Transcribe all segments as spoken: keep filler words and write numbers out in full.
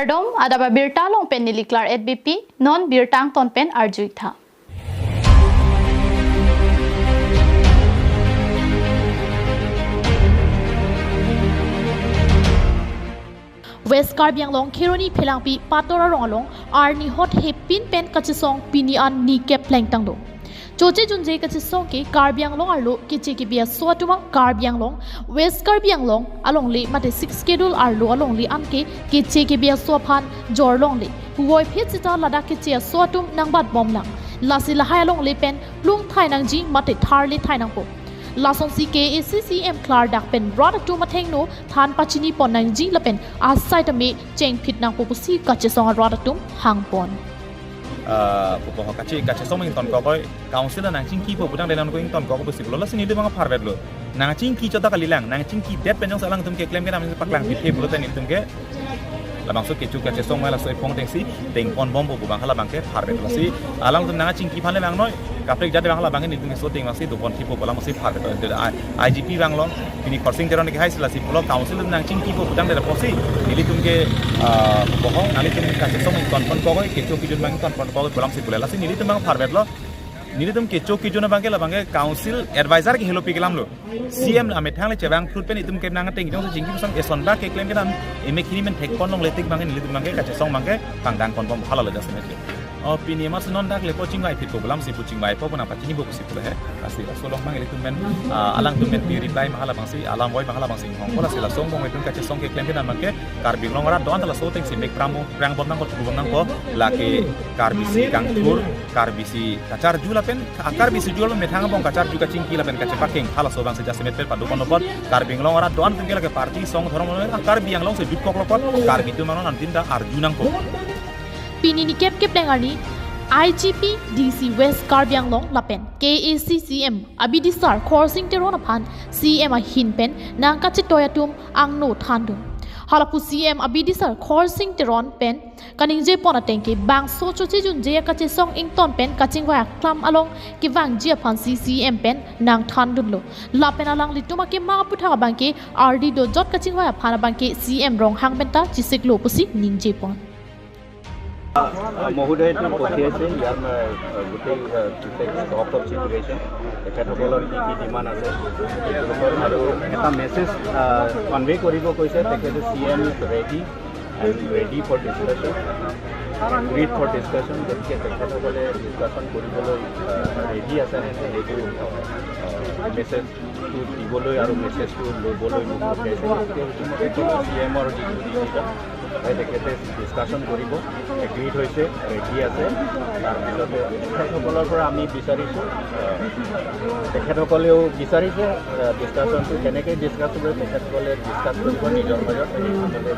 Kardom, adap abirta along pen neli Klar at B P, non birta angton pen arju-ik tha. West Karbi Anglong Kheroni Phelangpi Pator arong along arni hot hepin pen kachesong pini an nikep plengtang do. Choche junje kachesong ke Karbi Anglong arlo keche kebi aso atum, Karbi Anglong, West Karbi Anglong alongle mate Sixth Schedule arlo alongle anke keche kebi aso aphan jor longle. Puvoiphit seta ladak keche aso atum nangbat bomlang. Lasi lahai alongle pen plung thai nangji mate tharle thai nangpo. Lasonsi K A C C M klardak pen rat atum athengno than pachini pon nangji lapen asai tame chengphit nangpo pusi kachesong arat atum hangpon. Ah, pupo ho kachi, kachesong ingtonkokoi, council nangchingkipo putangte nangko ingtonkok pusi pulo, lasi nelitum aphan pharvetlo. Nangchingki chot ta kalilang, nangchingkidet pen jongsi alangtum keklem kedam paklang pithe pulote nelitum ke labangso kecho kachesong mai laso ephong atengsi tengpon bompo pu abang halabang ke pharvetlo, lasi alangtum nangchingki aphan le bangnoi, kaprek jat abang halabang ke nelitum keso atengsi dopon thipo pu labangsi pharvetlo. I G P abang along, pini Khorsing Teron ke haisi lasi pulo, council nangchingkipo putangte pusi nelitum ke, ah, bohong, nanglitum kachesong ingtonponkokoi, kecho kejun abang ingtonponkokoi pu labangsi pulo, lasi nelitum abang pharvetlo. Nelitum kecho kejun abang ke labang ke council advisor ke helo pi kelamlo. C M amethang le chevang prut pen itum ke nang ateng jongsi chingki pusang eson ba keklem kedam emek hini men thekpon longle tik abang ke nelitum abang ke kachesong abang ke pangdang ponbom halalo jasemet ke. Oh, pini mas non dak lepo chingvaiphitpo pu labangsi pu chingvaipo pu nangpachinipo pusi pulo he. Lasi laso along abang ilitum men, ah, alangtum men pi reply ma halabangsi, alam voi ma halabangsi hong. Ko lasi laso angbong itum kachesong keklem kedam abang ke Karbi Anglong arat do-an ta laso atengsi mek pram, prangbom nangpo, thubom nangpo, lake Karbi si kangthur, Karbi si kacharju lapen, a Karbi si jul methang angbong kacharju kachingki lapen kachepakeng halaso abangsi jasemet pen padopon apot, Karbi Anglong arat do-an atum ke lake party song dhorom, a Karbi Anglong si jutkok lokot, Karbi atum along antin ta arju nangpo. Pini nikep kepleng arni I G P, D C West Karbi Anglong lapen K A C C M abidisar Khorsing Teron aphan C M ahin pen nangkachetoi atum angno thandun. Halapu C M abidisar Khorsing Teron pen kaningjepon ateng ke bangso choche junje kachesong ington pen kachingvai aklam along kevangji aphansi C M pen nangthandunlo. Lapen alanglitum akemang aputhak abang ke ardi dojot kachingvai aphan abang ke C M Ronghang pen ta chesiklo pusi ningjepon. আহ, মহোদয়টো পঠিয়াইছে, ইয়াৰ, আহ, গোটেই, আহ, গোটেই stock of situation, তেখেতসকলৰ কি কি ডিমাণ্ড আছে, আৰু এটা মেছেজ, আহ, কনভে কৰিব কৈছে, তেখেতে C M is ready and ready for discussion, agreed for discussion, গতিকে তেখেতসকলে ডিছকাশ্যন কৰিবলৈ, আহ, ৰেডি আছে নে নাই, সেইটো, আহ, মেছেজ টো দিবলৈ আৰু মেছেজটো ল'বলৈ মোক পঠিয়াইছে। গতিকে ইতিমধ্যে ক'লো চি এমৰ যিটো ডিচিজন হয়, তেখেতে ডিছকাশ্যন কৰিব, এগ্ৰিড হৈছে, ৰেডি আছে। তাৰপিছতে তেখেতসকলৰ পৰা আমি বিচাৰিছোঁ, আহ, তেখেতসকলেও বিচাৰিছে, আহ, ডিছকাশ্যনটো কেনেকৈ ডিছকাছ কৰিব, তেখেতসকলে ডিছকাছ কৰিব নিজৰ মাজত, সেই আগতে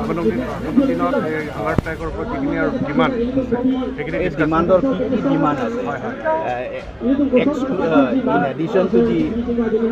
আপোনালোকে আগন্তুক দিনত এই হাঙৰ ষ্ট্ৰাইকৰ ওপৰত যিখিনি আৰু ডিমাণ্ড আছে, সেইখিনি এই ডিছকাছ ডিমাণ্ডৰ কি কি ডিমাণ্ড আছে? হয়, হয়। Uh, ex-, uh, in addition to the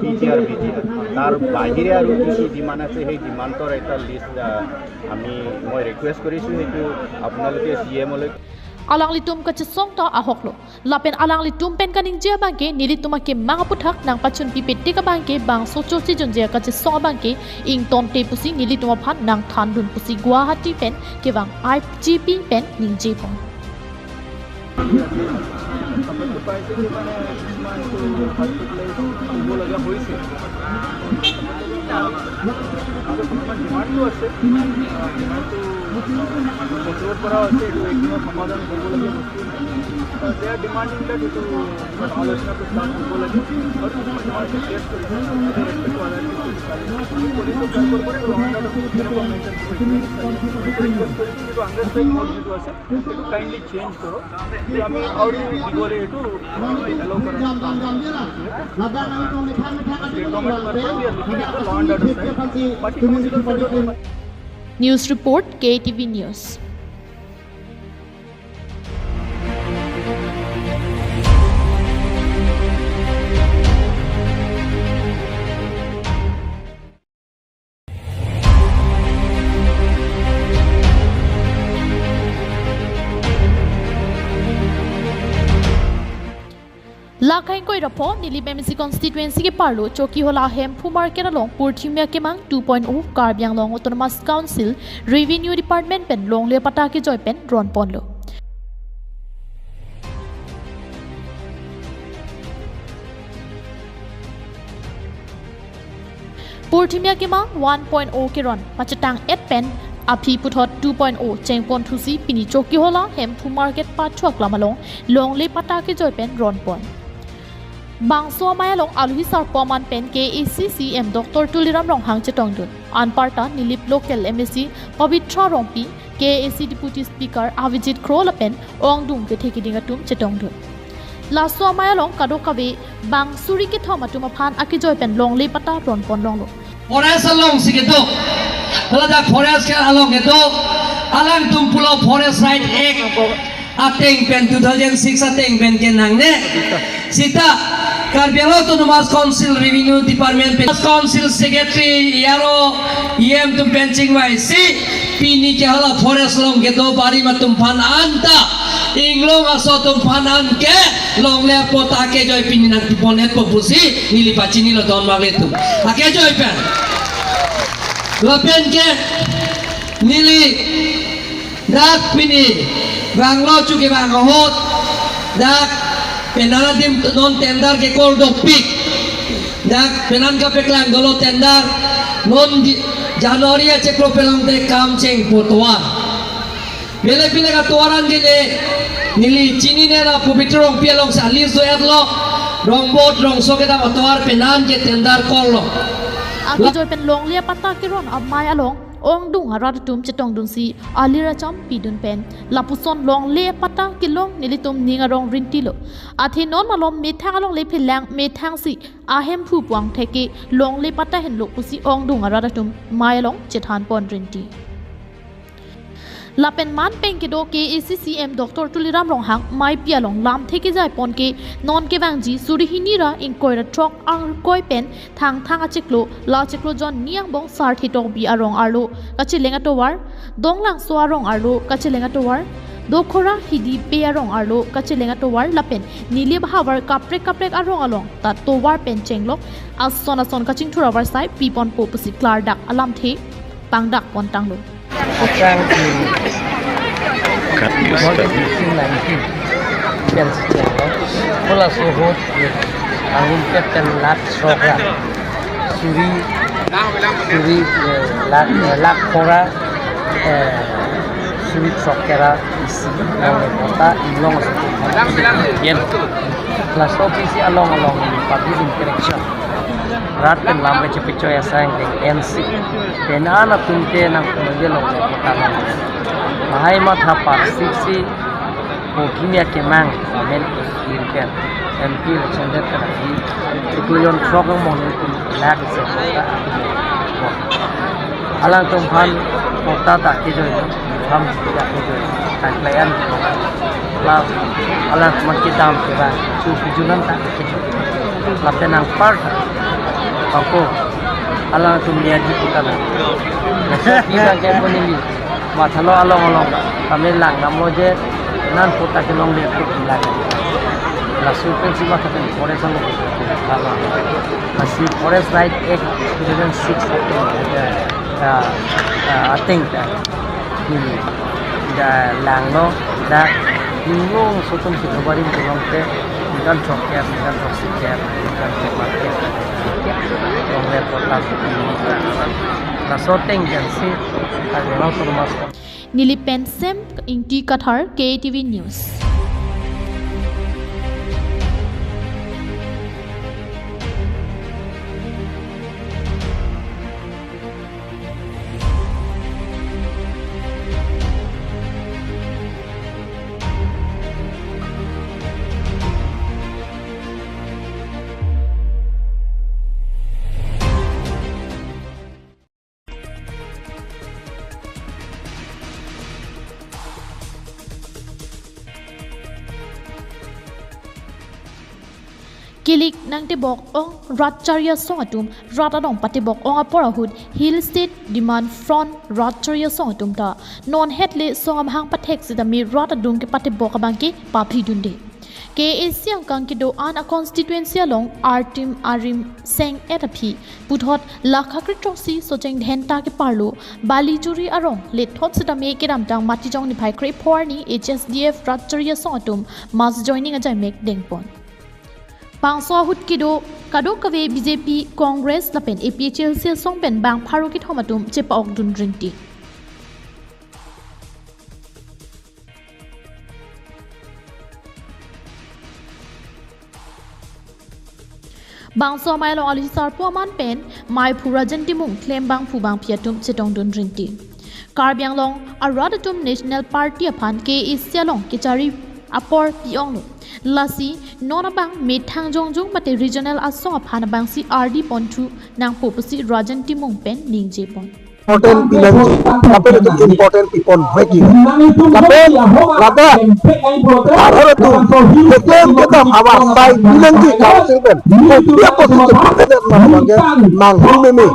P G R, B G R, তাৰ বাহিৰে আৰু কি কি ডিমাণ্ড আছে, সেই ডিমাণ্ডৰ এটা লিষ্ট, আহ, আমি, মই ৰিকুৱেষ্ট কৰিছোঁ, সেইটো আপোনালোকে চি এমলৈ Alanglitum kachesong ta ahoklo. Lapen alanglitum pen kaningje abang ke nelitum akemang aputhak nangpachunpi petik abang ke bangso choche junje kachesong abang ke ingtonte pusi nelitum aphan nangthandun pusi Guwahati pen kevang I G P pen ningjepon. ডিমাণ্ডটো আছে, ডিমাণ্ডটো বছৰৰ পৰা আছে, এইটো এক দিনত সমাধান কৰিবলগীয়া বস্তু। They are demanding that এইটো আলোচনাটো ষ্টাৰ্ট হ'ব লাগে আৰু কিছুমান ডিমাণ্ড ক্লিয়াৰ কৰিছে, সেইটো ৰেচপেক্ট কৰা নাই। পুলিচৰ তৰফৰ পৰা ল এণ্ড অৰ্ডাৰ কেনেকুৱা মেইনটেইন কৰিব লাগে, ৰিকুৱেষ্ট কৰিছোঁ, যিটো আণ্ডাৰষ্টেণ্ড মড যিটো আছে, সেইটো কাইণ্ডলি চেঞ্জ কৰক। তো আমি আৰু দিবলৈ এইটো এলাউ কৰা নাই। ষ্টেট গভৰ্ণমেণ্টৰ পৰা we are looking at the law and order side। বাকী কাউন্সিলৰ ছাইডত News report, K T V News. Lak Khaingkoi ra pho, Nilip M A C constituency keparlo Chokihola Hemphu Market along Purthimia Kemang two point oh Karbi Anglong Autonomous Council Revenue Department pen longle patta kejoy pen ron ponlo. Purthimia Kemang one point oh keron pachetang et pen aphi puthot two point oh chengpon thusi pini Chokihola Hemphu Market pachuak lam along longle patta kejoy pen ron pon. Bangso amei along alohi sarpo aman pen K A A C C E M Doctor Tuliram Ronghang chetongdun. Anparta Nilip local M A C Pabitra Rongpi, K A A C Deputy Speaker Avijit Kro lapen ongdung kethe keding atum chetongdun. Laso amei along kadokave bang suri kethom atum aphan akejoy pen longle patta ron pon longlo. Forest along si kedo. Ladak forest ke along kedo. Alangtum pulo Forest Right Act ateng pen two thousand six ateng pen kenangne. Sita Karbi Anglong Autonomous Council Revenue Department pen Council Secretary, E R O, E M atum pen chingvai si pini ke hala forest along kedo barim atum aphan anta inglong aso atum aphan an ke longle patta kejoy pini nangpipon etpo pusi neli pachinilo don magle atum. Akejoy pen. Lapen ke neli dak pini banglo chuke bang ahut dak penang adim non tender kekol dopik. Dak penang kapeklang dolo tender non di January achiklo pen along te kam chengpo tovar. Pele pele katovar an ke le neli chinine ra Pabitra Rongpi along si a-list do-etlo. Rongbot rongso kedam atovar penang ke tender korlo. Akejoy pen longle patta keron amei along ongdung arat atum chetongdunsi alir acham pidun pen lapuson longle patta kelong nelitum ning arong rintilo. Athe non malom methang along le phelang methang si ahemphu puang theke longle patta henlo pusi ongdung arat atum amei along chethan pon rinti. Lapen man pen kedo K A A C C E M Doctor Tuliram Ronghang meipi along lamthe kejai pon ke non kevangji suri hini ra ingkoi ra throk ingkoi pen Thangthang achiklo, la achiklo jon ni angbong Sarthe Tokbi arong arlo kacheleng atovar, Donglangso arong arlo kacheleng atovar, Dokhora Hidipe arong arlo kacheleng atovar lapen Nilip havar kaprek kaprek arong along ta tovar pen chenglok ason ason kachingthur avarsai piponpo pusi klardak alamthe pangdak pontanglo. Akrang, Cut, you start. Nineteen. Pen si chenglo. Hala ahut angum ke pen lakh throk ra. Suri, suri, eh, lakh, eh, lakh pharo ra, eh, suri throk ra isi, longle patta inglong aso. Yen. Laso P C along along public interaction. Rat pen lam kachepechoi asai ke N C. Pen an atum ke nangpinong longle patta long. Lahai matha parsik si Purthimia Kemang, amen, M P election det kana di, chiklo jon throk angbong nelitum lakh isi patta. Alangtum aphan patta ta kejoilo, ham ta kejoilo, tangklai an. La, alangtum kedam ke ba, chu kejunan ta kejoilo. Lapen anparta, bangko, alangtum liya di puta na. Laso pi bang ke pon neli, mathalo along along, kami lang namlo je, non patta kelongle ke bilang. Laso pensi matha pen forest along, lasi Forest Right Act two thousand six ateng, ah, ah, ateng ta. Neli dak langlo, dak inglong aso atum si tovar rim kelong te, ningkan throk ke, ningkan throksi ke, ningkan throk ke. Longle patta. Laso ateng pen si, dak langlo tovar mas. Nilip pen Sem Ingti Kathar, K T V News. Kilik nangtebok ong rat chari asong atum rat along patebok ong apor ahut Hill State Demand Front rat chari asong atum ta non het le song amahang pathek sitame rat adung kepatebok abang ke papri dunde. K A A C angkang kedo-an a constituency along artim arim seng-et aphi puthot lakha kre throksi Socheng Dhenta keparlo bali churi arong lethot setame kedamtang Matijong niphai krepho arni H S D F rat chari asong atum mass joining ajaimek dengpon. Bangso ahut kedo kadokave B J P, Congress lapen A P H L C asong pen bang pharo kethom atum chepa-okdun rinti. Bangso amei along aluchi sarpo aman pen maiphu Rajan Timung klembangphu bangpi atum chetongdun rinti. Karbi Anglong arat atum National Party aphan K A A C along kechari apor pi-onglo. Lasi non abang methang jongjong mate regional asong aphan abangsi ardi ponthu nangpo pusi Rajan Timung pen ningjepon. Important pinangji, lapen itum important pipon vek ji. Lapen ladak arat atum keklem kedam awa sai pinangji council pen. Kopi apotsi kepatedet ma abangke manghu meme.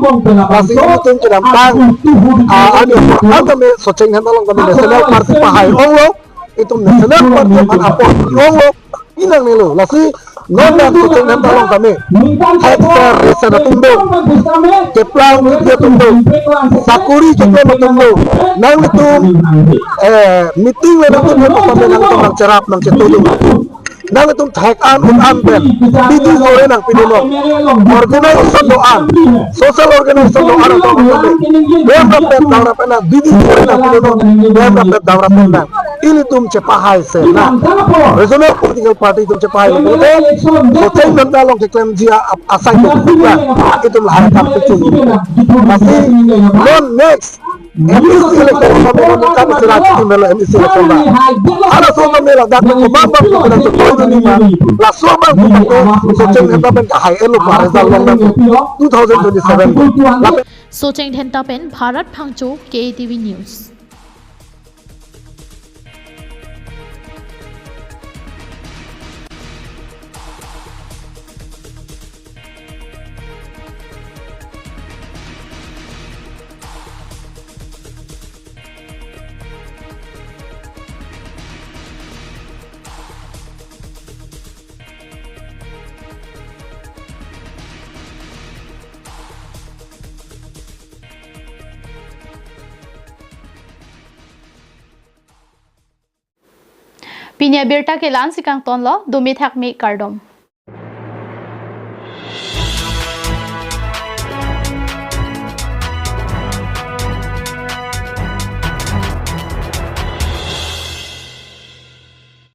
Lasi itum kedamtang, ah, ani apor tame Socheng Dhenta along tame National Party pahai-onglo. Itum National Party aphan apor pi-onglo, pinangnelo. Lasi non nang Socheng Dhenta along tame thek ter resen atum do, keplang kepi atum do, sakori keklem atum do. Nanglitum, eh, meeting le atum do tame nangtum nangcherap nangchetudun. Nanglitum thek an un an pen bidi sore nangpidunnon. Organization do-an, social organization do-an atum tame, member pen dangrap pen nang bidi sore nangpidunnon. Member pen dangrap pen nang. Ilitum chepahai sena. Regional political party atum chepahai lo pulote, Socheng Dhenta along keklemji a-, asai atum itum lahai attack kecho. Lasi non next M A C election kami kan sila chiti melo M A C election ba. Halaso tame ladak kemam bang kita tu tahu ni ma. Laso bang kita tu Socheng Dhenta pen kahai-etlo pa result along nang two thousand twenty-seven. Lapen Socheng Dhenta pen Bharat Phangcho, K A T V News. Pini abirta ke la-ansi kangtonlo, dome thakme kardom.